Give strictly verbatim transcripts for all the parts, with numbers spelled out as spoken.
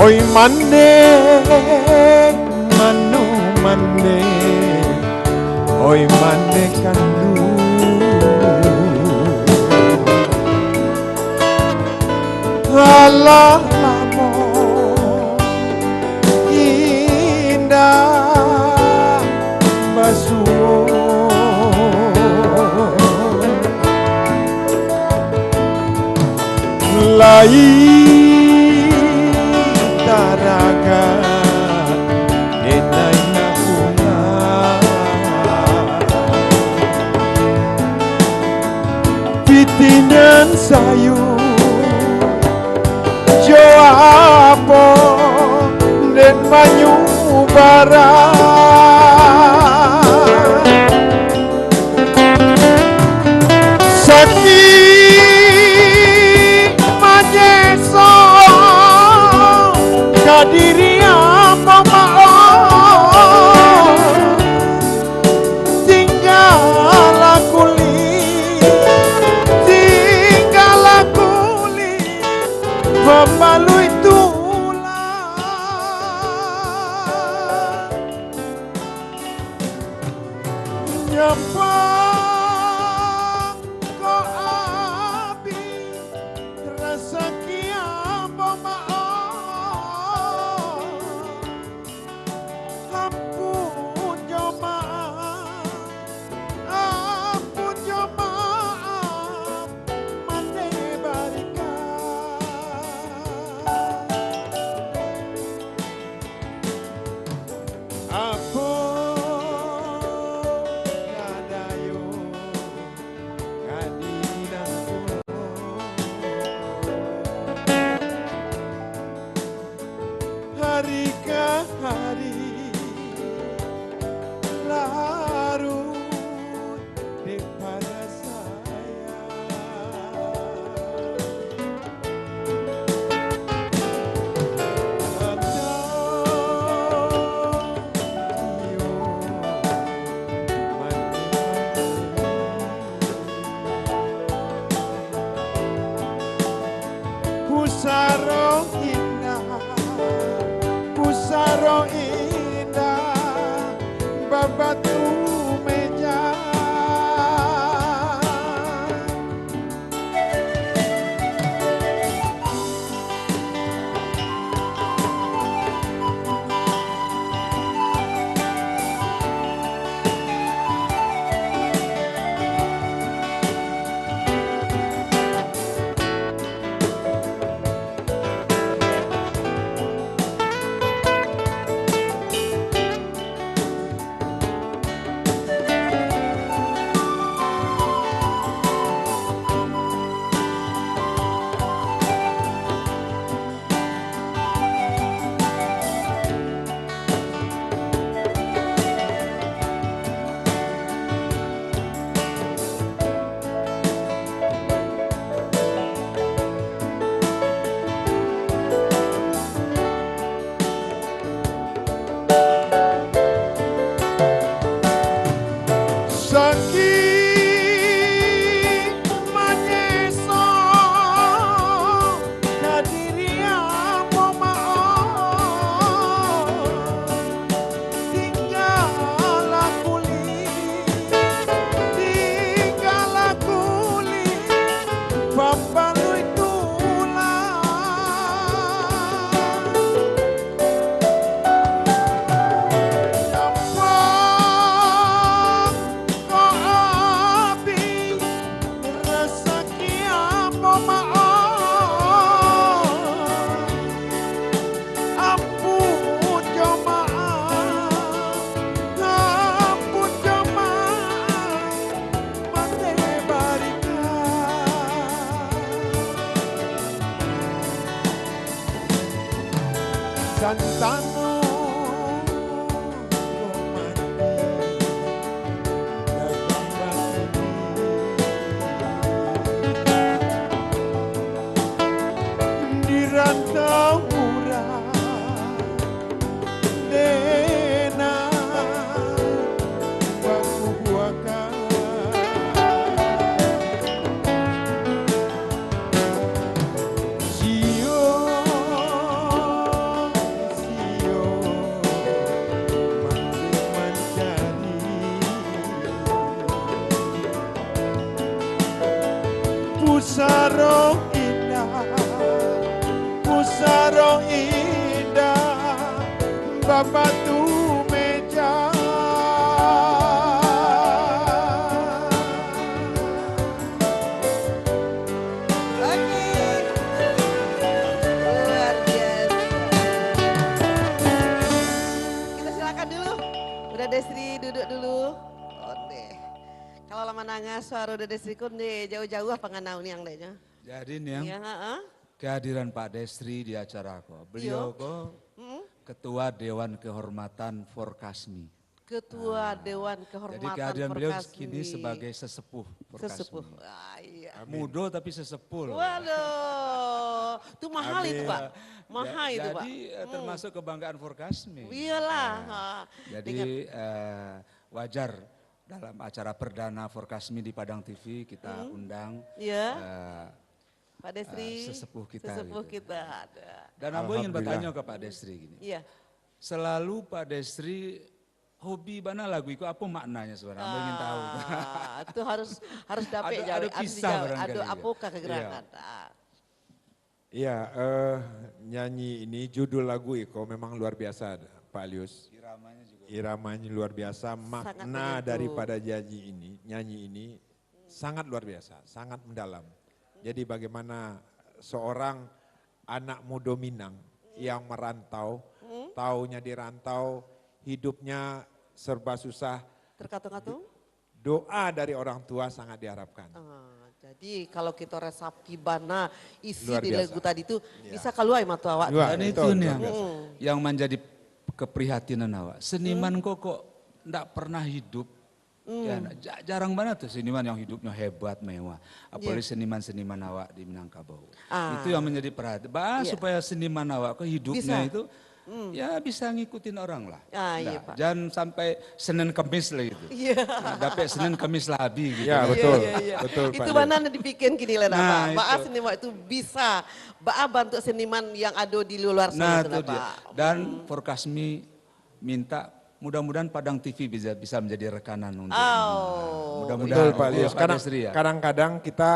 Oi mandeh, mano mandeh, oi mandeh kanduang. Alah lamo indak basuo. Lai taragak denai nak pulang. Pitih nan sayua jo apo den manyubarang. Sakik manyeso ka diri ambo, Mak, oh. Tinggalah kulik, tinggalah kulik, bapaluik tulang. Nyampang ko abih rasaki ambo, Mak, oh. Ampun jo maaf, ampun jo maaf, mandeh barikah. Apo ka dayo ka dinanti. Hari ka hari laruik dek parasaian. Pusaro indak, pusaro indak, babatu meja. Sakik manyeso ka diri ambo, Mak, oh. Tinggalah kulik, tinggalah kulik, bapaluik tulang. Nyampang ko Pusaro indah, pusaro indah, babatu meja. Oke. Luar biasa. Kita silakan dulu. Uda Desri duduk dulu. Ondeh. Kalau lah mandanga suaro Uda Desri ko, ondeh, jauah-jauah panganau niang deh nyo. Jadi, Niang, iya, heeh, kehadiran Pak Desri di acara ko. Beliau, iyo, ko, mm-mm, Ketua Dewan Kehormatan Forkasmi. Ketua, ah, Dewan Kehormatan Forkasmi. Jadi kehadiran beliau kini sebagai sesepuh Forkasmi. Sesepuh. Ah, iya. Amin. Mudo tapi sesepuh loh. Waduh, itu mahal itu, Pak. Amin. Mahal itu, Pak. Jadi, eh, hmm, termasuk kebanggaan Forkasmi. Iyalah, nah, ha. Jadi, dengan, eh, wajar dalam acara perdana Forkasmi di Padang T V kita, hmm, undang, iya, eh, Pak Desri, eh, sesepuh kita, sesepuh gitu, kita, ada. Dan ambo ingin, alhamdulillah, bertanya ke Pak Desri gini. Iya. Selalu Pak Desri hobi bana lagu iko, apa maknanya sebenarnya? Ambo ingin tahu. Ah, itu harus, harus dapek. Ada, jawab, ada harus kisah dijawab. Barangkali, ada, ya, apokah kegerangan? Iya. Ah. Iya, eh, nyanyi ini, judul lagu iko memang luar biasa, Pak Alius. Iramanya juga. Iramanya luar biasa, sangat menyentuh. Makna daripada nyanyi ini, nyanyi ini sangat luar biasa, sangat mendalam. Jadi bagaimana seorang anak mudo Minang yang merantau, hmm, taunya di rantau, hidupnya serba susah. Terkatung-katung? Do-, doa dari orang tua sangat diharapkan. Ah, jadi kalau kito rasapi bana isi di lagu tadi tu, luar biasa, iya, bisa kaluar mata awak tu. Luar, betul, luar biasa. Dan itu, Niang, yang manjadi keprihatinan awak. Seniman, hmm, ko kok ndak pernah hidup. Hmm. Ya, ndak, ja-, jarang banget tuh seniman yang hidupnya hebat, mewah. Iya. Apalagi seniman-seniman awak di Minangkabau. Ah. Itu yang menjadi perhatian. Bah, iya, supaya seniman awak ko hidupnya, bisa, itu, hmm, ya, bisa ngikutin orang lah. Ah, iya, nah, Pak. Jangan sampai Senin Kemis lah gitu. Iya. Nah, dapek Senin Kemis lah habis gitu. Ya, kan? Betul. Iya, iya, iya. Betul, Pak. Itu bana dipikian kini lah, nah, Pak. Nah, baa itu seniman itu bisa, baa bantuak seniman yang ado di luar sana, nah, itu dia, Pak. Dan, hmm, Forkasmi minta, mudah-mudahan Padang T V bisa, bisa menjadi rekanan untuk, oh, mudah-mudahan. Betul, Pak Alius. Gitu ya, Pak Desri, ya. Kadang-kadang kita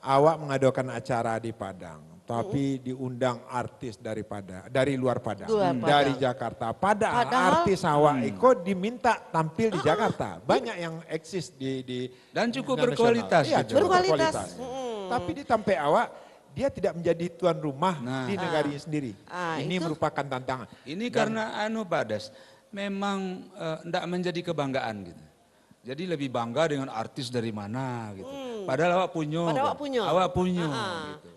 awak mengadakan acara di Padang, tapi, mm-mm, diundang artis daripada, dari luar Padang, luar Padang, dari Jakarta. Padahal, padahal artis awak, mm, iko diminta tampil di, ah, Jakarta. Banyak yang eksis di, di, dan cukup nasional. Berkualitas, iya, gitu. Cukup berkualitas. Berkualitas. Mm-mm. Tapi di tampek awak, dia tidak menjadi tuan rumah, nah, di, ah, negarinya sendiri. Ah, ini itu merupakan tantangan. Ini dan karena anu, Pak Des, memang, eh, ndak menjadi kebanggaan gitu. Jadi lebih bangga dengan artis dari mana gitu. Hmm. Padahal awak punyo. Padahal awak punyo. Awak punyo, ah, ah, gitu.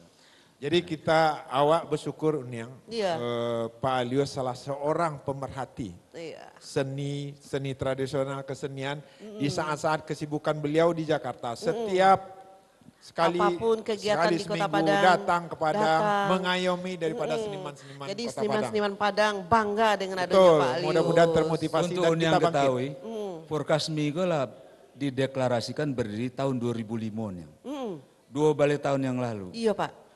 Jadi kita, awak bersyukur, Niang, iya, eh, Pak Alius salah seorang pemerhati, iya, seni, seni tradisional, kesenian, mm-mm, di saat-saat kesibukan beliau di Jakarta. Mm-mm. Setiap sekali, apapun kegiatan sekali di Kota seminggu Padang, datang ke Padang, datang, mengayomi daripada, mm-mm, seniman-seniman Kota Padang. Jadi seniman-seniman Padang bangga dengan adanya, betul, Pak Alius. Mudah-mudahan termotivasi dan kita bangkit. Untuk Niang ketahui, mm, Forkasmi ko lah dideklarasikan berdiri tahun dua ribu lima, Niang. Mm. Dua baleh tahun yang lalu. Iya, Pak.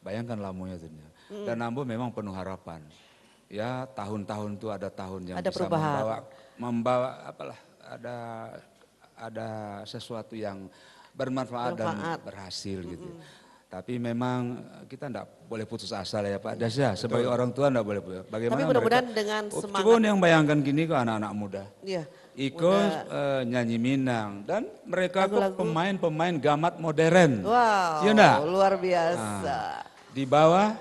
Bayangkan lamonyo tu, Niang. Mm. Dan ambo memang penuh harapan. Ya, tahun-tahun tu ada tahun yang bisa membawa, ada perubahan, membawa apalah, ada, ada sesuatu yang bermanfaat dan bermanfaat, berhasil gitu. Mm-mm. Tapi memang kita ndak boleh putus asa lah ya, Pak Das, ya. Betul. Sebagai orang tua ndak boleh putus. Tapi bagaimana mudah-mudahan mereka, dengan, oh, semangat. Cubo Niang bayangkan gini kok anak-anak muda. Iya. Iko, muda, eh, nyanyi Minang. Dan mereka ko lagu-lagu, pemain-pemain gamat modern. Wow, iya ndak? Luar biasa. Nah, di bawah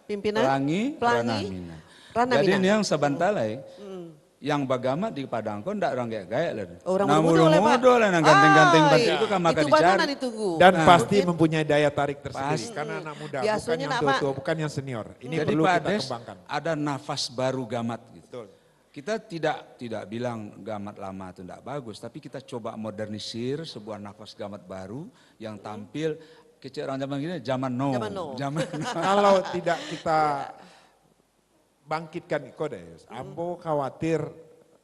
pimpinan Pelangi, Pelangi Ranah Minang. Ranah Minang. Jadi Niang sabanta lai, mm, yang bagamat di Padang ko ndak urang gaek-gaek lai. Orang mudo-mudo lai, Pak. Nah, mudo-mudo lah, nan ganteng-ganteng, ah, bantuak, iya, itu kan maka dicari. Itu bana ditunggu. Dan, nah, pasti mempunyai daya tarik tersendiri. Pasti. Karena anak muda, biasanya bukan yang tua-tua, bukan yang senior. Ini perlu kita kembangkan. Jadi, Pak Des, ada nafas baru gamat gitu. Betul. Kita tidak, tidak bilang gamat lama itu ndak bagus, tapi kita coba modernisir sebuah nafas gamat baru yang, hmm, tampil kecek orang zaman kini, zaman now. Zaman now. Zaman now. Kalau tidak kita, iya, bangkitkan iko deh, hmm, ambo khawatir,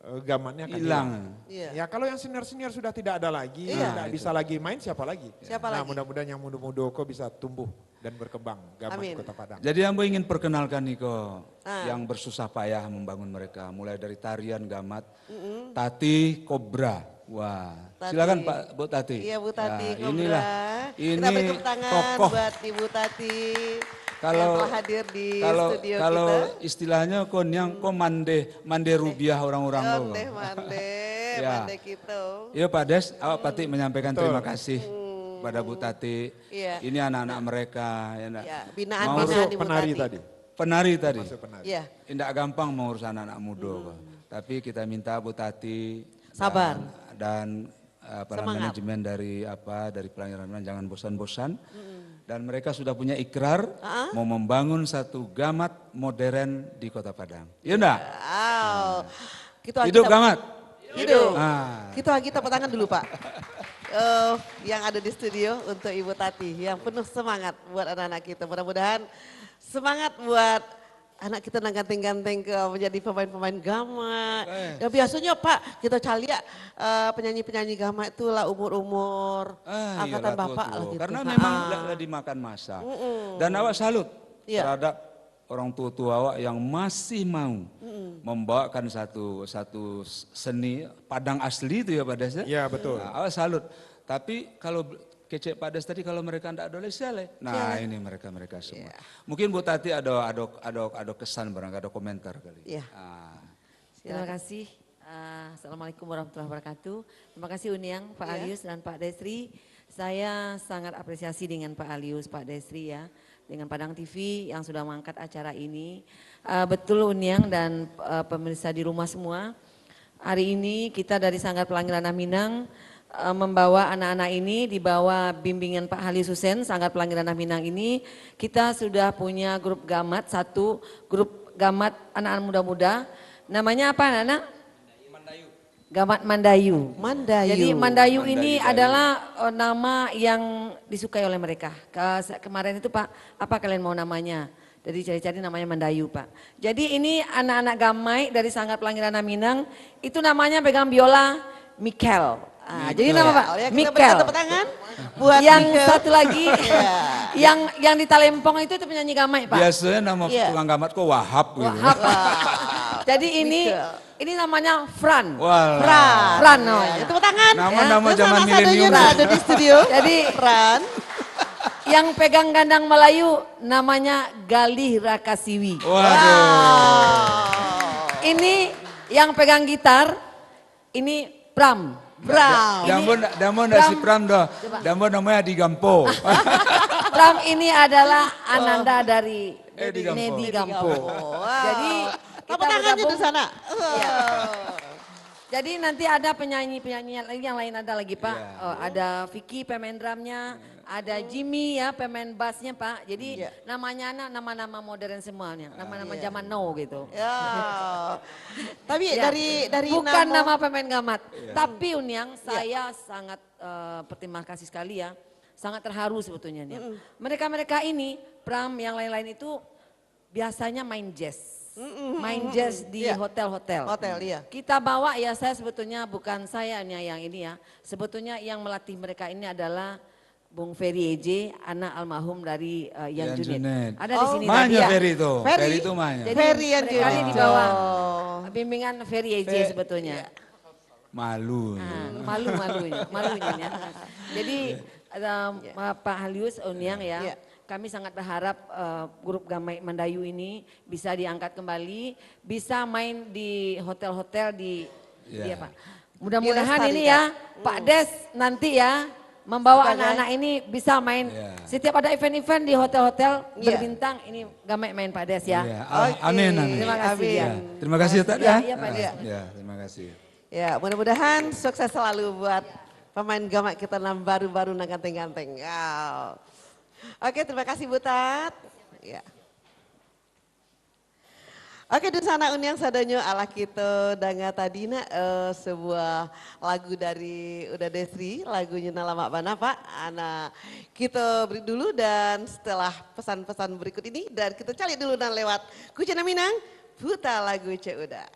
eh, gamatnya akan hilang. Hilang. Iya. Ya, kalau yang senior-senior sudah tidak ada lagi, iya, tidak, nah, bisa lagi main, siapa lagi? Siapa lagi? Nah, mudah-mudahan yang mudo-mudo ko bisa tumbuh dan berkembang gamat, amin, Kota Padang. Jadi, ambo ingin perkenalkan iko, ah, yang bersusah payah membangun mereka, mulai dari tarian gamat, mm-mm, tatih, kobra. Wah, silakan Pak, Bu Tati. Iya, Bu Tati, ya, inilah, ini tokoh. Kita beri tepuk tangan buat Ibu Tati yang telah hadir di studio kita. Kalau istilahnya ko niang, ko mande, mande rubiah orang-orang ko. Ondeh mande, mande kito. Iya, Pak Des, awak patik menyampaikan terima kasih kepada Bu Tati. Iya. Ini anak-anak mereka, ya ndak? Ya, binaan-binaan Ibu Tati. Termasuk penari tadi. Penari tadi. Termasuk penari. Iya. Indak gampang mengurus anak-anak muda ko. Tapi kita minta Bu Tati dan, dan, eh, apalah, manajemen dari apa, dari Pelangi Ranaminang jangan bosan-bosan. Dan mereka sudah punya ikrar mau membangun satu gamat modern di Kota Padang. Iya ndak? Wow. Hidup gamat. Hidup. Ah. Kita lagi tepuk tangan dulu, Pak. Eh, yang ada di studio untuk Ibu Tati, yang penuh semangat buat anak-anak kita. Mudah-mudahan semangat buat anak kita nan ganteng-ganteng ko menjadi pemain-pemain gamat. Eh. Ya, biasanya, Pak, kita caliak, eh, penyanyi-penyanyi gamat tu lah umur-umur angkatan Bapak lah gitu. Karena memang lah, lah dimakan masa. Dan awak salut terhadap orang tua-tua awak yang masih mau membawakan satu, satu seni Padang asli tu ya, Pak Des, ya? Ya, betul. Nah, awak salut. Tapi kalau kecek Pak Des tadi, kalau mereka ndak ado lai, sia lai? Nah, ini mereka-mereka semua. Mungkin Bu Tati ado, ado, ado, ado kesan barang, ado komentar kali. Iya. Ah. Terima kasih. Ah, Assalamualaikum warahmatullahi wabarakatuh. Terima kasih Uniang, Pak Alius dan Pak Desri. Saya sangat apresiasi dengan Pak Alius, Pak Desri ya, dengan Padang T V yang sudah mengangkat acara ini. Ah, betul Uniang dan, ah, pemirsa di rumah semua, hari ini kita dari Sanggar Pelangi Ranah Minang, eh, membawa anak-anak ini di bawah bimbingan Pak Halis Hussein, Sanggar Pelangi Ranah Minang ini, kita sudah punya grup gamat, satu grup gamat anak-anak muda-muda. Namanya apa, anak-anak? Gamat Mandayu. Mandayu. Jadi, Mandayu ini adalah, eh, nama yang disukai oleh mereka. Ke-, kemarin itu, Pak, apa kalian mau namanya? Jadi cari-cari namanya Mandayu, Pak. Jadi ini anak-anak gamaik dari Sanggar Pelangi Ranah Minang, itu namanya pegang biola Mikel. Ah, jadi nama, Pak? Mikel. Kita beri tepuk tangan buat Mikel. Yang satu lagi, yang, yang di Talempong itu, itu penyanyi gamaik, Pak. Biasanya nama tukang gamat ko Wahab gitu. Wahab. Jadi ini, ini namanya Fran. Wah. Fran. Fran namanya. Tepuk tangan. Nama-nama zaman milenium. Terus anak sadonya lah ada di studio. Jadi, Fran. Yang pegang gandang Melayu namanya Galih Rakasiwi. Waduh. Wow. Ini yang pegang gitar, ini Pram. Pram. Dambun, dambun ndak si Pram doh. Coba. Dambun namanya Adi Gampo. Pram ini adalah ananda dari Edi Gampo. Nedi Gampo. Wow. Jadi, kita bergabung. Tepuk tangan di sana. Iya. Jadi nanti ada penyanyi-penyanyi yang lain, yang lain ada lagi, Pak. Iya. Oh, ada Vicky pemain drumnya, ada Jimmy ya pemain bassnya, Pak. Jadi namanya anak nama-nama modern semuanya, nama-nama zaman now gitu. Ya. Tapi dari, dari bukan nama pemain gamat. Iya. Tapi Uniang, saya sangat, eh, berterima kasih sekali ya. Sangat terharu sebetulnya nih. Mereka-mereka ini, Pram, yang lain-lain itu biasanya main jazz. Main jazz di hotel-hotel. Hotel, iya. Kita bawa ya, saya sebetulnya bukan saya nih yang ini ya. Sebetulnya yang melatih mereka ini adalah Bung Ferry Eje, anak almarhum dari, eh, Ian Junaid. Ada di sini tadi ya. Ferry itu. Ferry itu mana? Jadi mereka ini di bawah bimbingan Ferry Eje sebetulnya. Malu. Ah, malu-malunya, malunya ya. Jadi, eh, Pak Halius, Uniang ya, kami sangat berharap, eh, grup Gamai Mandayu ini bisa diangkat kembali, bisa main di hotel-hotel di, iya, Pak. Mudah-mudahan ini ya, Pak Des nanti ya, membawa anak-anak ini bisa main. Setiap ada event-event di hotel-hotel berbintang, ini Gamai main Pak Des ya. Iya. Amin, amin. Terima kasih. Iya. Terima kasih, Ustaz, ya. Iya, Pak Des. Ya, terima kasih. Ya, mudah-mudahan sukses selalu buat pemain gamat kita nan baru-baru, nan ganteng-ganteng. Ya. Oke, terima kasih, Bu Tat. Ya. Oke, dunsanak Uniang sadonyo, alah kito danga tadi nak, eh, sebuah lagu dari Uda Desri, lagunyo nan lamak bana, Pak. Ana, kito break dulu dan setelah pesan-pesan berikut ini, dan kito caliak dulu nan lewat Kucana Minang, Puta Lagu Cek Uda.